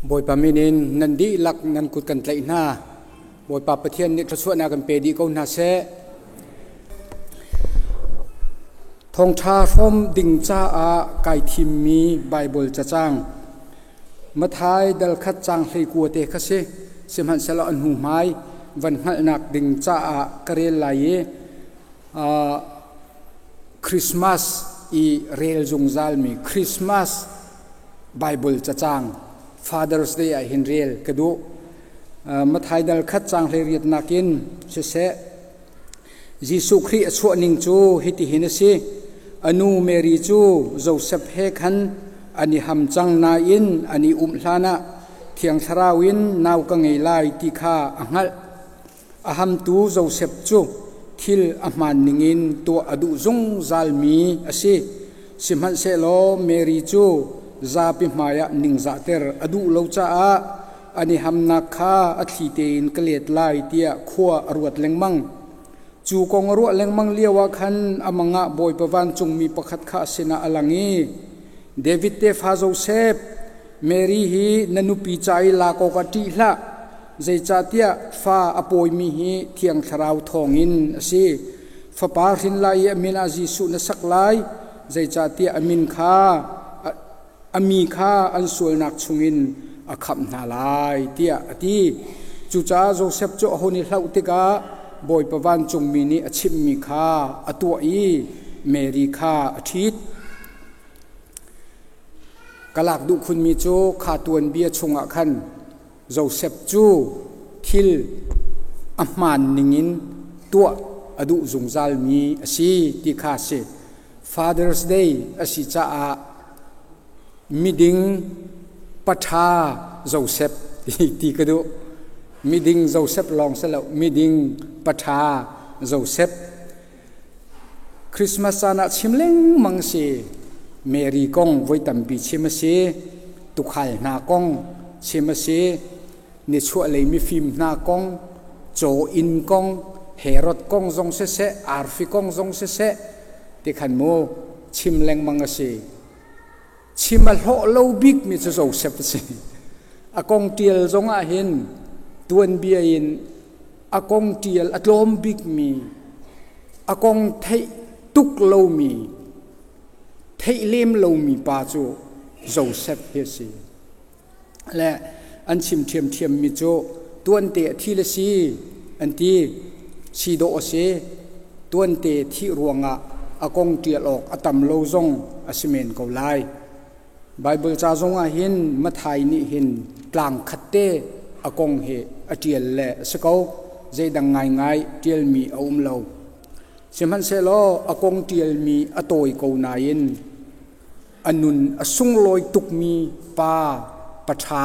Bawipa min in nan dihlak nan kut kan tlaih hna. Bawipa Pathian nih thluachuahnak kan pe dih ko hna seh. Thawngṭha hrawm ding caah kai thimmi Baibal cacang Matthai dal khat caang 19 te kha si. Sihmanhsehlaw a hnuhmai van hngalhnak ding caah ka rel lai i Christmas i rel zungzalmi Christmas Baibal cacang Father's Day ah hin rel ka duh. Matthai dal khat caang 18 in siseh Jesuh Khrih a chuah ning cu hitihin a si. A nu Mary cu Josef he khan an i ham cang nain an i umh hlanah Thiang Thlarau in nau ka ngei lai ti kha a hngalh. A hamtu Josef cu thil a hmaan ningin tuah a duh zungzalmi a si. Sihmanhsehlaw Mary cu zapi hmaiah ningzahter a duh lo caah an i hamnak kha a thli tein ka let lai tiah khua a ruat lengmang. Cu kong a ruah lengmang lioah khan a mang ah Bawipa vancungmi pakhat kha a sinah a lang i, David tefa Josef, Mary hi na nupi ca i lak awkah ṭih hlah, zeicahtiah fa a pawimi hi Thiang Thlarau thawngin a si. Fapa hrin lai i a min ah Jesuh na sak lai, zeicahtiah a min kha a mi kha an sualnak chungin a khamh hna lai tiah a ti. Cucaah Josef cu a hun i hlauh tikah Bawipa vancungmi nih a chimhmi kha a tuah i Mary kha a ṭhit. Ka lak duh khunmi cu kha tuanbia chungah khan Josef cu thil a hmaan ningin tuah a duh zungzalmi a si ti kha a si. Father's Day a si caah miding paṭha Josef ti ka duh. Miding Josef lawng si lo, miding paṭha Josef. Christmas caan ah chim lengmang si. Mary kong voi tampi chim a si. Tukhal hna kong chim a si. Nichuahlei mifim hna kong, caw inn kong, Herod kong zong siseh, arfi kong zong siseh, ti khan mu chim lengmang a si. Chim a hlawh lo bikmi cu Josef a si. A kong ṭial zong ah hin tuanbia in a kong ṭial a tlawm bikmi, a kong theih tuk lomi, theih lem lomi pa cu Josef hi a si. Le an chim ṭhiamṭhiammi cu tuante a thi le si an ti. Si dawh a si. Tuante thih ruangah a kong ṭial awk a tam lo zong a si men ko lai. Baibal ca zong ah hin Matthai nih hin tlang khat te a kong hi a ṭial le a si ko. Zeidang ngaingai ṭialmi a um lo. Sihmanhsehlaw a kong ṭialmi a tawi ko nain a nun a sunglawi tukmi pa paṭha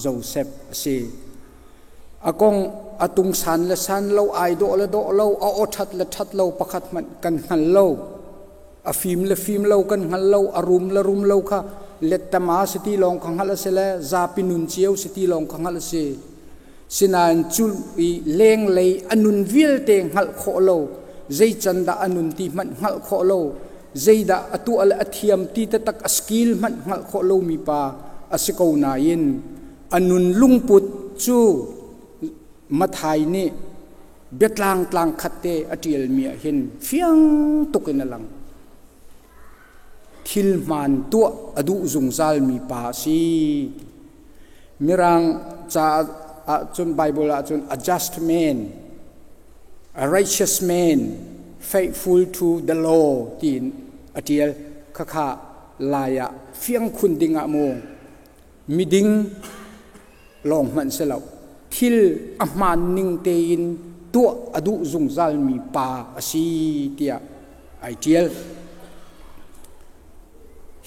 Josef a si. A kong a tungsan le san lo, ai dawh le dawh lo, a aw ṭhat le ṭhat lo pakhat hmanh kan hngal lo. A fim le fim lo kan hngal lo, a rum le rum lo kha lettama si ti lawng kha hngalh a si le zapi nun cio si ti lawng kha hngalh a si. Sinain cu i lenglei a nun vialte hngalh khawh lo, zei can dah a nun ti hmanh hngalh khawh lo, zeidah a tuah le a thiam ti taktak a skill hmanh hngalh khawh lomi pa a si ko nain a nun lungput cu Mathai nih biatlang tlang khat te a ṭialmi ah hin fiang tuk in a lang. Thil hmaan tuah a duh zungzalmi pa a si. Mirang ca ahcun Bible ahcun a just man, a righteous man, faithful to the law tiin a ṭial. Khakha lai ah fiang khun ding ah mu miding lawng hmanh si lo thil a hmaan ning tein tuah a duh zungzalmi pa a si tiah ai ṭial.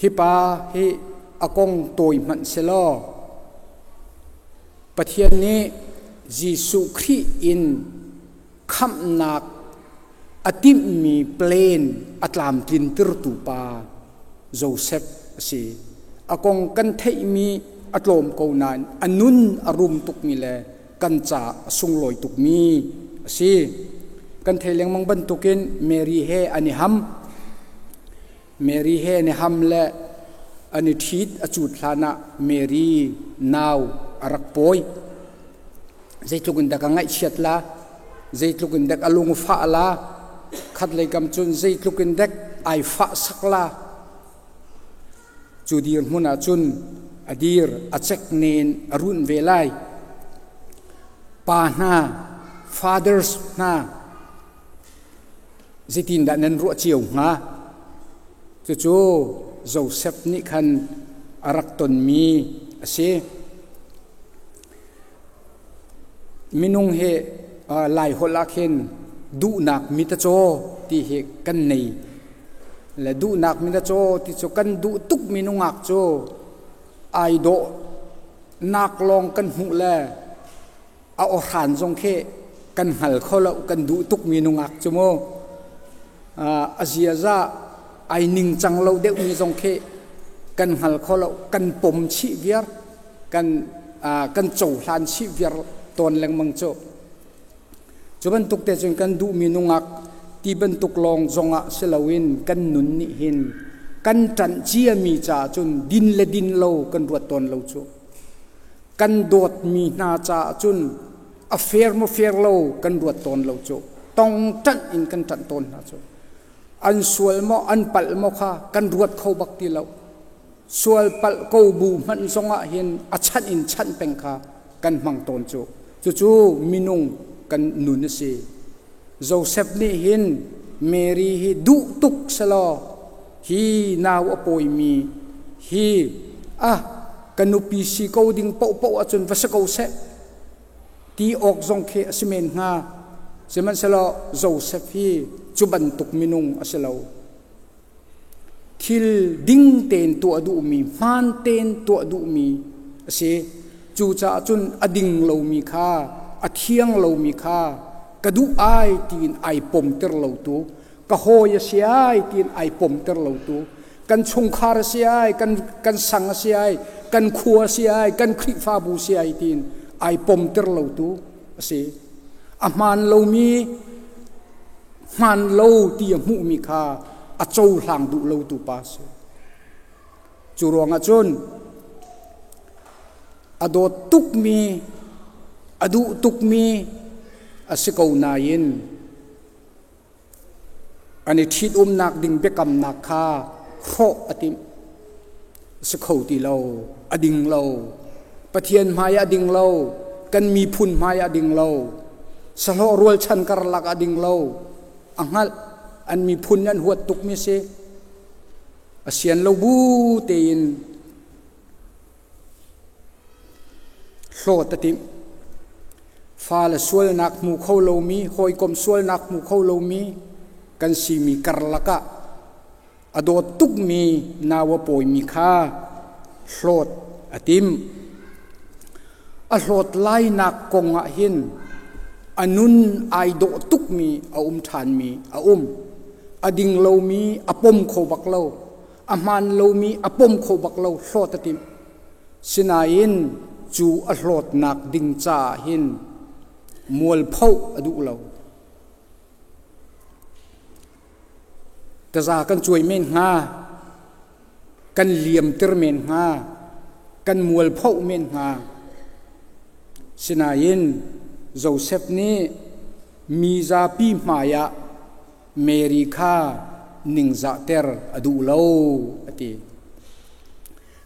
Hi pa hi a kong tawi hmanh selaw Pathian nih Jesuh Khrih in khamhnak a timhmi plan a tlamtlintertu pa Josef a si. A kong kan theihmi a tlawm ko nain a nun a rum tukmi le kan ca a sunglawi tukmi a si. Kan theih lengmang bantukin Mary he an i ham. Mary he an i ham le An i ṭhit a cut hlanah Mary nau a rak pawi. Zeitluk in dah ka ngaihchiat la, zeitluk in dek a lung fah la, khatlei kam cun zeitluk in dek ai fah sak la. Cu dirhmun ah cun a dir a cek nen a runh ve lai. Pa hna, fathers hna, zeitindah nan ruah cio hnga? Cucu Josef nih khan a rak tonmi a si. Minung hi Laiholh ah khin duhnak mit a caw ti hi kan nei. Le duhnak mit a caw ti cu kan duh tukmi nungak cu ai dawh nak lawng kan hmuh le a awhran zong khi kan hngal kho lo, kan duh tukmi nungak cu mu. A ziaza ai ningcang lo deuhmi zong khi kan hngal kho lo, kan pom chih viar. Kan kan cohlan chih viar tawn lengmang cu. Cu bantuk te cun kan duhmi nungak ti bantuk lawng zongah si loin kan nun nih hin kan ṭanh ciami caah cun din le din lo kan ruat tawn lo cu. Kan dawtmi hna caah cun a fair maw fair lo kan ruat tawn lo cu. Tong ṭanh in kan ṭanh tawn hna cu. An sual maw an palh maw kha kan ruat kho bak ti lo. Sual palh ko bu hmanh zongah hin a chanh in chanh peng kha kan hmang tawn cu. Cucu minung kan nun a si. Joseph nih hin Mary hi duh tuk selaw hi nau a pawimi hi ah ka nupi si ko ding paohpaoh ahcun va si ko seh ti awk zong khi a si men hnga. Sihmanhsehlaw Joseph hi cu bantuk minung a si lo. Thil ding tein tuah duhmi, hmaan tein tuah duhmi a si. Cucaah cun a ding lomi kha, a thiang lomi kha ka duh ai tiin ai pomter lotu, ka hawi a si ai tiin ai pomter lotu, kan chungkhar a si ai, kan sang a si ai, kan khua a si ai, kan Khrihfabu si ai tiin ai pomter lotu a si. A hmaan lomi hmaan lo ti a hmuhmi kha a cohlang duh lotu pa a si. Cu ruangah cun a dawt tukmi, a duh tukmi a si ko nain an i ṭhitumnak ding biakamnak kha hrawh a timh. A si kho ti lo, a ding lo. Pathian hmai ah ding lo, kan miphun hmai ah ding lo, sahlawh rualchan karlak ah ding lo. A hngalh, an miphun an huat tukmi si. A sian lo bu tein hlawt a timh. Fale sualnak hmu kho lomi, hawikom sualnak hmu kho lomi kan simi karlak ah a dawt tukmi nau a pawimi kha hlawt a timh. A hlawt lainak kong ah hin a nun ai dawh tukmi a um ṭhanmi a um. A ding lomi a pom kho bak lo. A hmaan lomi a pom kho bak lo, hlawt a timh. Sinain cu a hlawtnak ding caah hin mualpho a duh lo. Taza kan cuai men hnga, kan liamter men hnga, kan mualpho men hnga. Sinain Josef nih mi zapi hmaiah Mary kha ningzahter a duh lo a ti.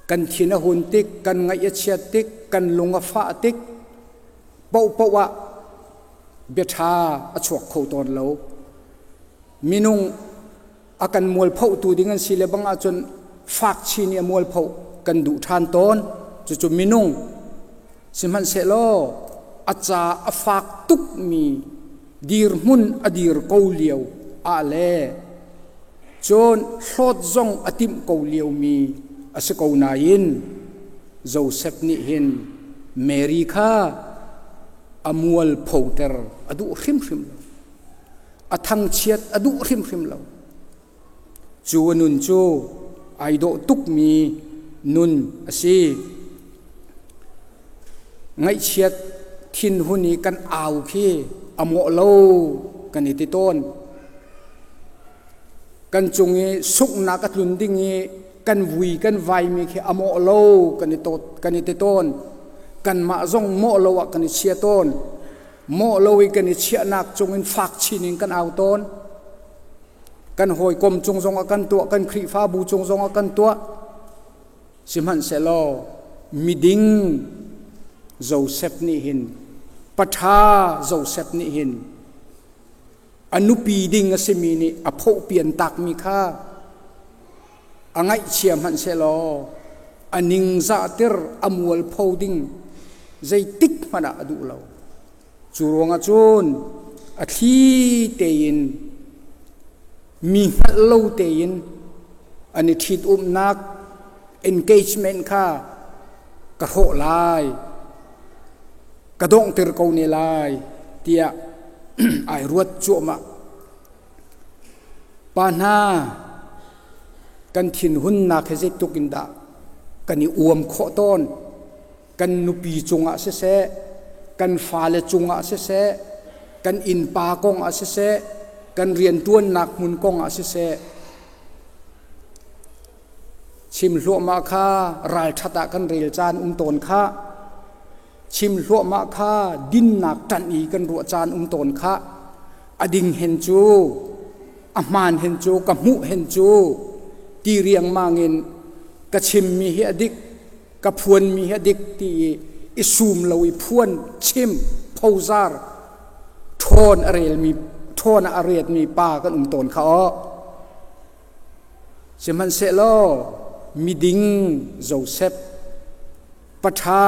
Kan thin a hun tik, kan ngaih a chiat tik, kan lung a fah tik paohpaoh ah biaṭha a chuak kho tawn lo. Minung a kan mualphohtu ding an si le bang ahcun fak chin i a mualphoh kan duh ṭhan tawn. Cucu minung sihmanhsehlaw a ca a fak tukmi dirhmun a dir ko lio ah le cun hlawt zong a timh ko liomi a si ko nain Josef nih hin Mary kha a mualphoter a duh hrimhrim lo. A thangchiat a duh hrimhrim lo. Cu a nun cu ai dawh tukmi nun a si. Ngaihchiat thinhun i kan au khi a mawh lo kan i ti tawn. Kan cung i sunghnak a tlun ding i Kan vui kan vaimi khi a mawh lo kan i tot kan i ti tawn. Kanmah zong mawh lo ah kan i chia tawn. Mawh lo i kan i chiahnak cungin fak chin in kan au tawn. Kan hawikom cung zong ah kan tuah, kan Khrihfabu cung zong ah kan tuah. Sihmanhsehlaw miding Josef nih hin paṭha Josef nih hin a nupi ding a simi nih a phohpian takmi kha a ngaihchia hmanh sehlaw a ningzahter a mualpho ding zeitik hmanh ah a duh lo. Cu ruangah cun a thli tein mi hngalh lo tein an i ṭhitumnak engagement kha ka hrawh lai, ka donghter ko ne lai tiah ai ruat cuahmah. Pa hna, kan thinhunnak hi zeitluk in dah kan i uam khawh tawn. Kan nupi cungah siseh, kan fale cungah siseh, kan innpa kong ah siseh, kan rianṭuannak hmun kong ah siseh, chim hluahmah kha ralṭhat ah kan rel caan um tawn kha, chim hluahmah kha dinnak ṭanh i kan ruah caan um tawn kha, a ding hen cu, a hmaan hen cu, ka hmuh hen cu, ti riangmang in ka chimmi hi a dik, ka phuanmi hi a dik ti i i sum lo i phuan chim phozar ṭhawn a relmi ṭhawn ah a retmi pa kan um tawn kha aw. Sihmanhsehlaw miding Josef, paṭha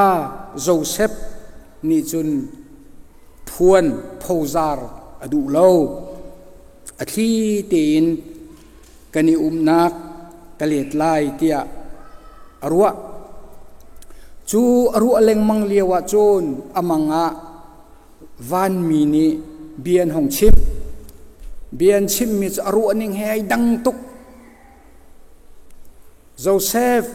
Josef nih cun phuan phozar a duh lo. A thli tein kan i umnak ka let lai tiah a ruah. Cu a ruah lengmang lio ah cun a mang ah vanmi nih bia an hung chimh. Bia an chimhmi cu a ruah ning he ai dang tuk. Joseph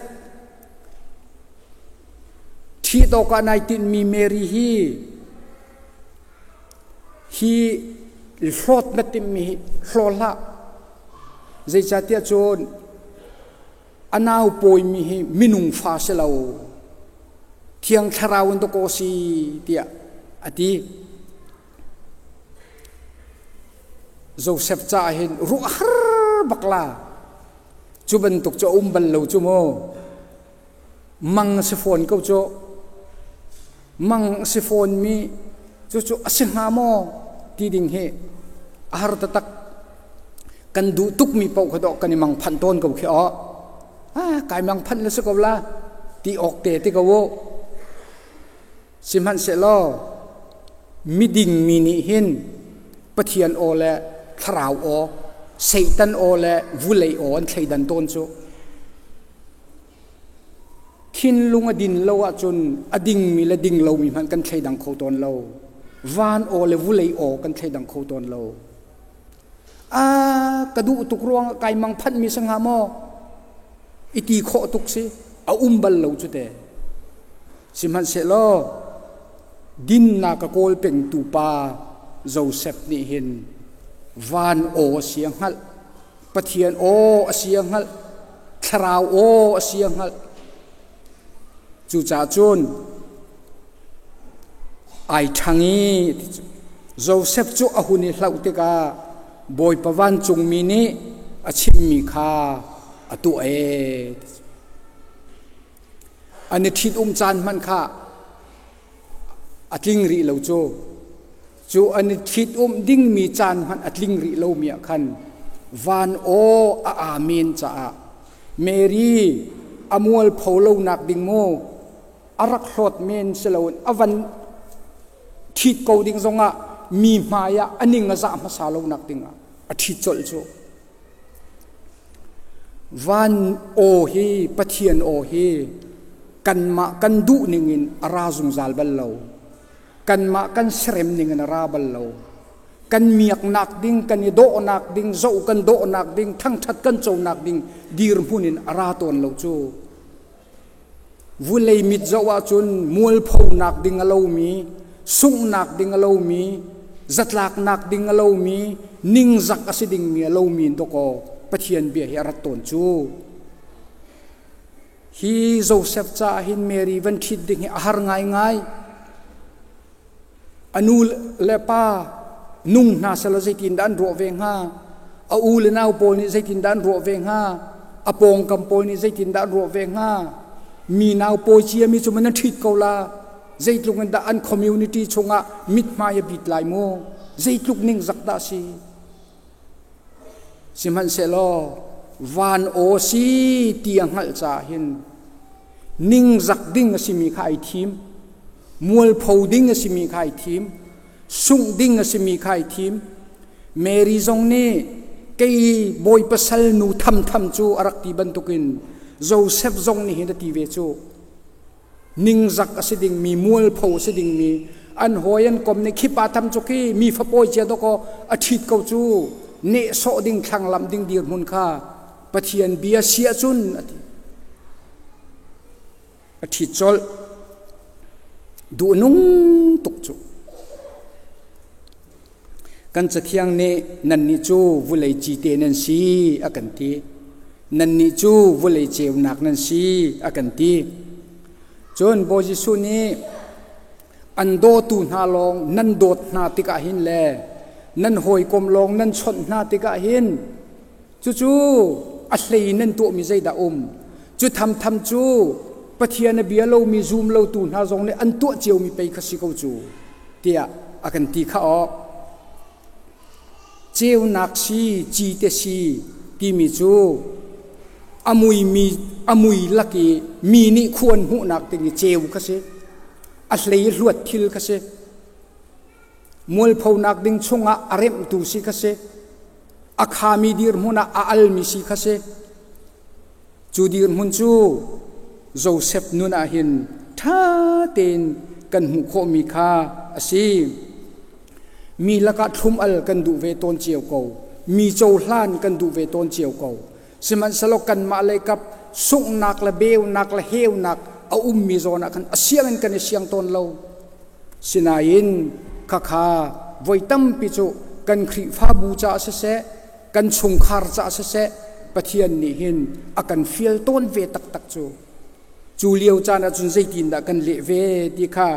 ṭhit awkah nai tinhmi Mary hi hi hlawt na timhmi hi hlaw hlah. Zeicahtiah cun a nau pawimi hi minung fa si lo, Thiang Thlarau in dawkaw si tiah a ti. Joseph caah hin ruah har bak la. Cu bantuk cu a um bal lo cu mu. Mang a si fawn ko cu. Mang a si fawnmi cucu a si hnga maw ti ding hi a har taktak. Kan duh tukmi paoh kha dawh kan i mang phanh tawn ko khi aw. Ah, kai mang phanh le si ko la ti awk te ti ko u. Sihmanhsehlaw miding mi nih hin Pathian aw le thlarau aw, Satan aw le vulei aw an thleidan tawn cu. Thinlung a din lo ahcun a dingmi le ding lomi hmanh kan thleidang kho tawn lo. Van aw le vulei aw kan thleidang kho tawn lo. A ka duh tuk ruang kai mang phanhmi si hnga maw? I ti khawh tuk si. A um bal lo cu te. Sihmanhsehlaw dinnak a kawl pengtu pa Joseph nih hin van aw a si a hngalh. Pathian aw a si a hngalh. Thlarau aw a si a hngalh. Cucaah cun ai ṭhang i Josef cu a hun i hlauh tikah Bawipa vancungmi nih a chimmi kha a tuah ee. An i ṭhit-um caan hmanh kha a tling rih lo cu. Cu an i ṭhit-umh dingmi caan hmanh a tling rih lomi ah khan van aw a amen caah Mary a mualpho lonak ding mu a rak hlawt men si loin a van ṭhit ko ding zongah mi hmai ah a ning a zah hmasa lonak dingah a ṭhit colh cu. Van aw hi Pathian aw hi kanmah kan duh ningin a ra zungzal bal lo. Kanmah kan serem ning in a ra bal lo. Kan miaknak ding, kan i dawhnak ding, zoh kan dawhnak ding, thangṭhat kan conak ding dirhmun in a ra tawn lo cu. Vulei mit zoh ahcun mualphonak ding a lomi, sunghnak ding a lomi, zatlaknak ding a lomi, ningzak a si dingmi a lomi in dawkaw Pathian bia hi a rat tawn cu. Hi Joseph caah hin Mary van ṭhit ding hi a har ngaingai. A nu le pa nung hna selaw zeitindah an ruah ve hnga? A u le nau pawl nih zeitindah an ruah ve hnga? A pawngkam pawl nih zeitindah an ruah ve hnga? Mi nau pawi ciami cu man an ṭhit ko la. Zeitluk in dah an community chungah mithmai a bit lai mu? Zeitluk ningzak dah si? Sihmanhsehlaw van aw si ti a hngalh caah hin ningzak ding a simi kha ai thim, mualpho ding a simi kha ai thim, sungh ding a simi kha ai thim. Mary zong nih kei Bawipa salnu thamtham cu a rak ti bantukin Joseph zong nih hin a ti ve cu. Ningzak a si dingmi, mualpho a si dingmi, an hawi an kom nih khipa tham cu khi mi fapawi cia dawkaw a ṭhit ko cu nehsawh ding thlanglamh ding dirhmun kha Pathian bia si ahcun a ti. A ṭhit colh. Duh nung tuk cu. Kan Cathiang nih nannih cu vulei cite nan si a kan ti. Nannih cu vulei ceunak nan si a kan ti. Cun Bawi Jesuh nih an dawtu hna lawng nan dawt hna tikah hin le nan hawikom lawng nan chawnh hna tikah hin cucu a hlei nan tuahmi zeidah um? Cu thamtham cu Pathian a bia lomi zum lotu hna zong nih an tuah ciomi pei kha si ko cu tiah a kan ti kha awk. Ceunak si, cite si timi cu a muimi a mui lak i mi nih khuan hmuhnak ding i ceu kha si. A hlei hluat thil kha si. Mualphonak ding chungah a remhtu si kha si. A khami dirhmun ah a almi si kha si. Cu dirhmun cu Josef nun ah hin ṭha tein kan hmuh khawhmi kha a si. Mi lakah thlum-al kan duh ve tawn cio ko. Mi cohlan kan duh ve tawn cio ko. Sihmanhsehlaw kanmah lei kap sunghnak le beunak le heunak a ummi zawn ah khan a siang in kan i siang tawn lo. Sinain khakha voi tampi cu kan Khrihfabu caah siseh, kan chungkhar caah siseh Pathian nih hin a kan fial tawn ve taktak cu. Cu lio caan ahcun zeitindah kan leh ve ti kha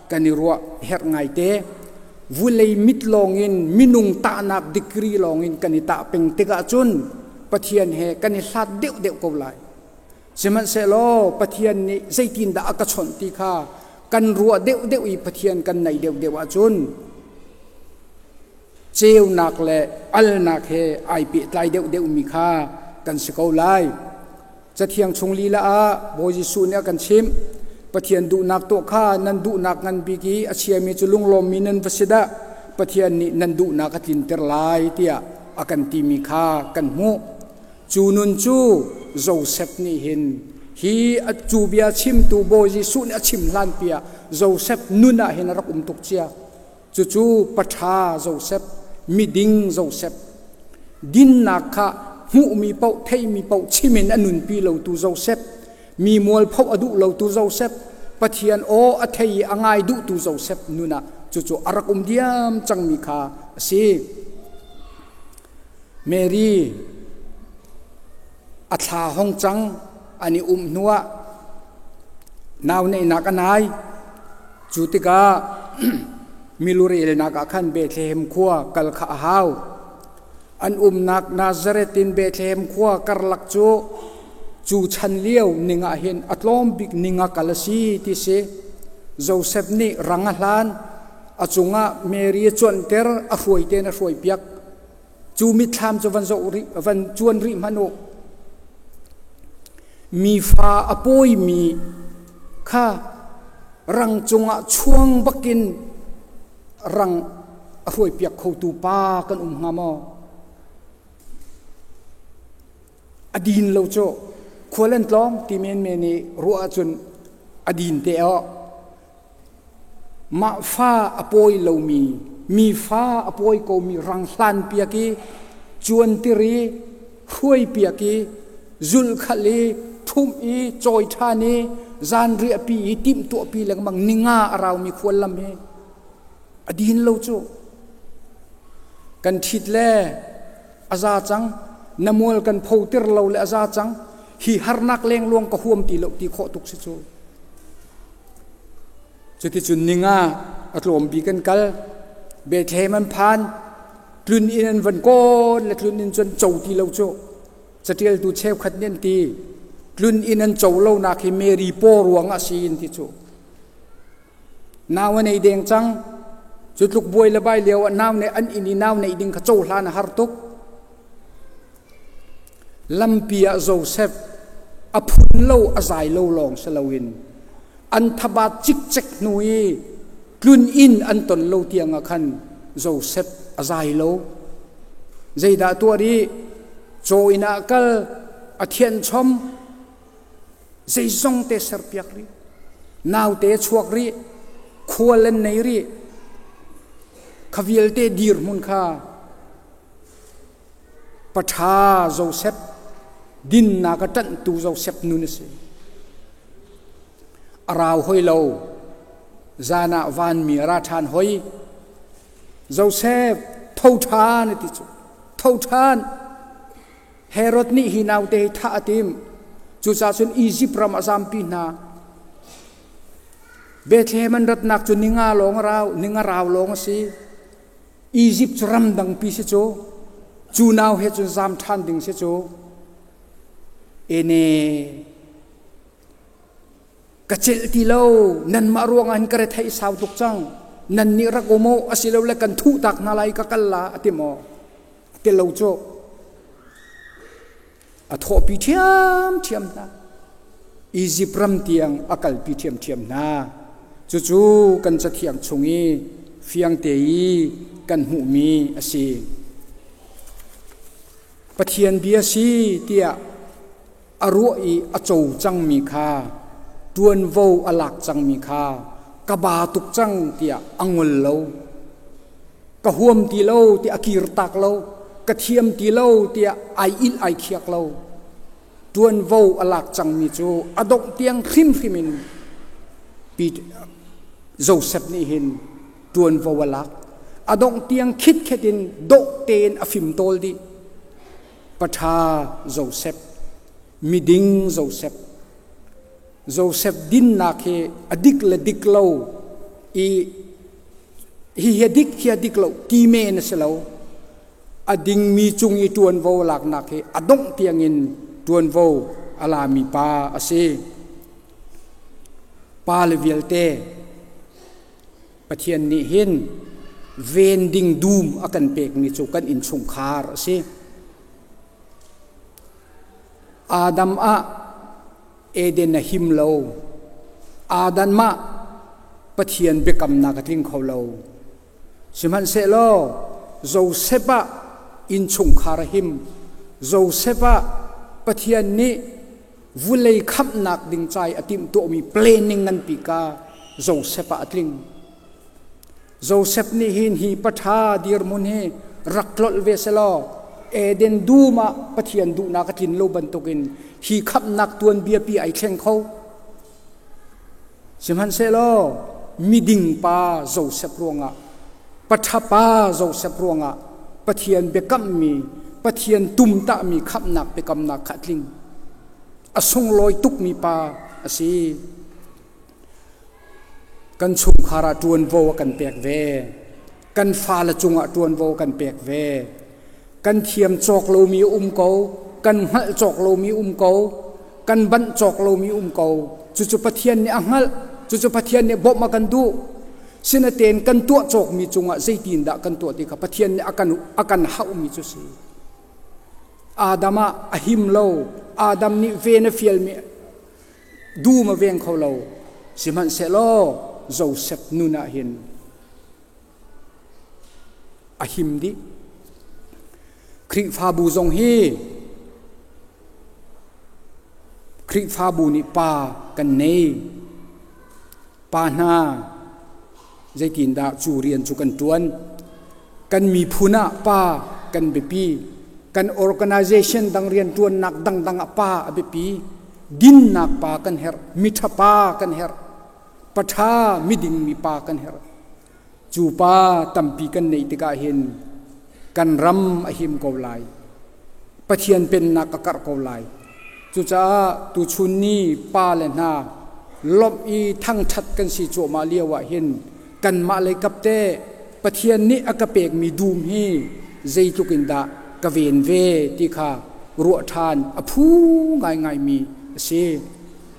kan i ruah herh ngaite. Vulei mit lawngin minung tahnak degree lawngin kan i tah peng tikah cun Pathian he kan i hlat deuhdeuh ko lai. Sihmanhsehlaw Pathian nih zeitindah a ka chawnh ti kha kan ruah deuhdeuh i Pathian kan naih deuhdeuh ahcun ceunak le alnak he ai pehtlai deuhdeuhmi kha kan si ko lai. Cathiang chung lila ah Bawi Jesuh nih a kan chimh. Pathian duhnak tuah kha nan duhnak ngan bik i a chiami cu lunglawmmi nan va si dah. Pathian nih nan duhnak a tlinter lai tiah a kan timi kha kan hmuh. Cu nun cu Josef nih hin hi cu bia chimtu Bawi Jesuh nih a chim hlanpi ah Josef nun ah hin a rak um tuk cia. Cucu paṭha Josef, miding Josef, dinnak kha hmuhmi paoh, theihmi paoh chim in a nunpi lotu Josef, mi mualphoh a duh lotu Josef, Pathian aw a thei i a ngai duhtu Josef nun ah cucu a rak um diam cangmi kha a si. Mary a thla hong cang an i um hnuah nau neihnak a nai. Cu tikah milurelnak ah khan Bethlehem khua kal kha a hau. An umnak Nazareth in Bethlehem khua karlak cu cu chan lio ning ah hin a tlawm bik ning ah kal a si ti si. Josef nih rang a hlan, a cungah Mary a cuanhter, a hruai tein a hruaipiak. Cu mitthlam cu van zoh rih, van cuan rih hmanh u. Mi fa a pawimi kha rang cungah chuang bakin rang a hruaipiak khotu pa kan um hnga maw? A din lo cu khual an tlawng ti menmen i ruah ahcun a din te awh. Mah fa a pawi lomi, mi fa a pawi komi rang hlanpiak i cuantir i hruaipiak i zulhkhalh i ṭhumh i cawi ṭhan i zanriahpi i timhtuahpi lengmang ninga a raumi khuallam hi a din lo cu. Kan ṭhit le a za cang, na mual kan photir lo le a za cang. Hi harnak lengluang ka huam ti lo ti khawh tuk si cu. Cuticun ninga a tlawm bik an kal. Bethlehem an phan. Tlun inn an van kawl le tlun inn cun co ti lo cu. Catialtu cheukhat nih an ti. Tlun inn an co lonak hi Mary paw ruang ah si in ti cu. Nau an ei deng cang. Cu tluk buai le bai lio ah nau nih an inn i nau neih ding kha cohlan a har tuk. Lampi ah Josef a phun lo a zai lo lawng si loin an thabat cikcek hnu i tlun inn an ton lo tiang ah khan Josef a zai lo. Zeidah tuah rih? Caw inn ah kal, a thianh chom, zeizong te serpiak rih. Naute chuak rih, khual an nei rih. Kha vialte dirhmun kha Paṭha Josef, dinnak a ṭanhtu Josef nun a si. A rau hoi lo, zan ah vanmi a ra ṭhan hoi. Josef, tho ṭhan a ti cu. Tho ṭhan. Herod nih hi naute hi thah a tim. Cucaah cun Izipt ram a zampi hna. Bethlehem an ratnak cu ninga lawng a rau, ninga rau lawng a si. Izipt cu ramdangpi si cu, cu nau he cun zam ṭhan ding si cu. Ene ka celh ti lo, nanmah ruangah hin ka retheih sau tuk cang. Nan nih rak um u, asilole kan thuh tak hna lai ka kal la a ti maw? A ti lo cu. A thawhpi ṭhiamṭhiam hna. Izipt ram tiang a kalpi ṭhiamṭhiam hna. Cucu kan Cathiang chung i fiangte i kan hmuhmi a si. Pathian bia si tiah a ruah i a co cangmi kha ṭuanvo a lak cangmi kha ka ba tuk cang tiah a ngol lo. Ka huam ti lo tiah a kirtak lo. Ka thiam ti lo tiah ai ilh ai khiak lo. Ṭuanvo a lak cangmi cu a dongh tiang hrimhrim in Joseph nih hin ṭuanvo a lak. A dongh tiang khitkhet in dawh tein a fimtawl dih. Paṭha Joseph, miding Joseph. Joseph dinnak hi a dik le dik lo i hihi a dik hi a dik lo ti men a si lo. A dingmi cung i ṭuanvo laknak hi a dongh tiangin ṭuanvo a lami pa a si. Pa le vialte Pathian nih hin ven ding dum a kan pekmi cu kan innchungkhar a si. Adam ah Eden a him lo. Adam ah Pathian biakamnak a tling kho lo. Sihmanhsehlaw Josef ah innchungkhar a him. Josef ah Pathian nih vulei khamhnak ding ca i a timhtuahmi planning nganpi ka Josef ah a tling. Josef nih hin hi paṭha dirhmun hi rak tlolh ve selaw Eden dum ah Pathian duhnak a tlin lo bantukin hi khamhnak tuanbia pi ai thleng kho. Sihmanhsehlaw miding pa Josef ruangah paṭha pa Josef ruangah Pathian biakammi Pathian tumtahmi khamhnak biakamnak kha a tling. A sunglawi tukmi pa a si. Kan chungkhar ah ṭuanvo a kan pek ve. Kan fale cungah ṭuanvo a kan pek ve. Kan thiam cawk lomi um ko, kan hngalh cawk lomi um ko, kan banh cawk lomi um ko. Cucu Pathian nih a hngalh, cucu Pathian nih bawmh a kan duh. Sinatein kan tuah cawkmi cungah zeitindah kan tuah ti kha Pathian nih a kan hauhmi cu si. Adam ah a him lo. Adam nih ven a fialmi dum a veng kho lo. Sihmanhsehlaw Josef nun ah hin a him dih. Khrihfabu zong hi Khrihfabu nih pa kan nei. Pa hna zeitindah cu rian cu kan ṭuan? Kan miphun ah pa kan biapi. Kan organization dang rianṭuannak dangdang ah pa a biapi. Dinnak pa kan herh. Miṭha pa kan herh. Paṭha miding mi pa kan herh. Cu pa tampi kan neih tikah hin kan ram a him ko lai. Pathian pennak a karh ko lai. Cucaah tuchun ni pa le hna lawmh i thangṭhat kan si cuahmah lio ah hin kanmah lei kap te Pathian nih a ka pekmi dum hi zeitluk in dah ka ven ve ti kha ruah ṭhan a phu ngaingaimi a si.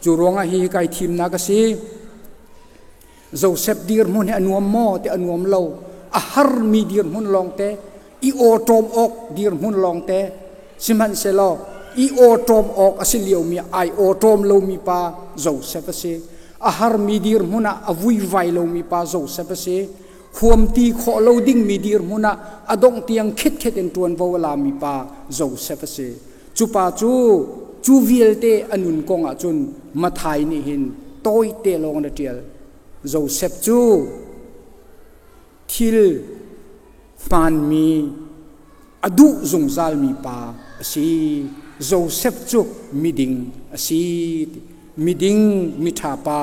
Cu ruangah hi kai thimnak a si. Joseph dirhmun hi a nuam maw ti a nuam lo. A harmi dirhmun lawngte, i awṭawm awk dirhmun lawngte, sihmanhsehlaw i awṭawm awk a si liomi ai awṭawm lomi pa Joseph a si. A harmi dirhmun ah a vuivai lomi pa Joseph a si. Huamti khawh lo dingmi dirhmun ah a dongh tiang khitkhet in ṭuanvo a lami pa Joseph a si. Cu pa cu cu vialte a nun kong ah cun Matthai nih hin tawite lawng in a ṭial. Joseph cu thil hmaanmi a duh zungzalmi pa a si. Joseph cu miding a si. Miding miṭha pa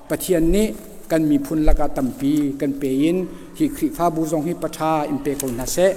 Pathian nih kan miphun lakah tampi kan pe in hi Khrihfabu zong hi paṭha in pe ko hna seh.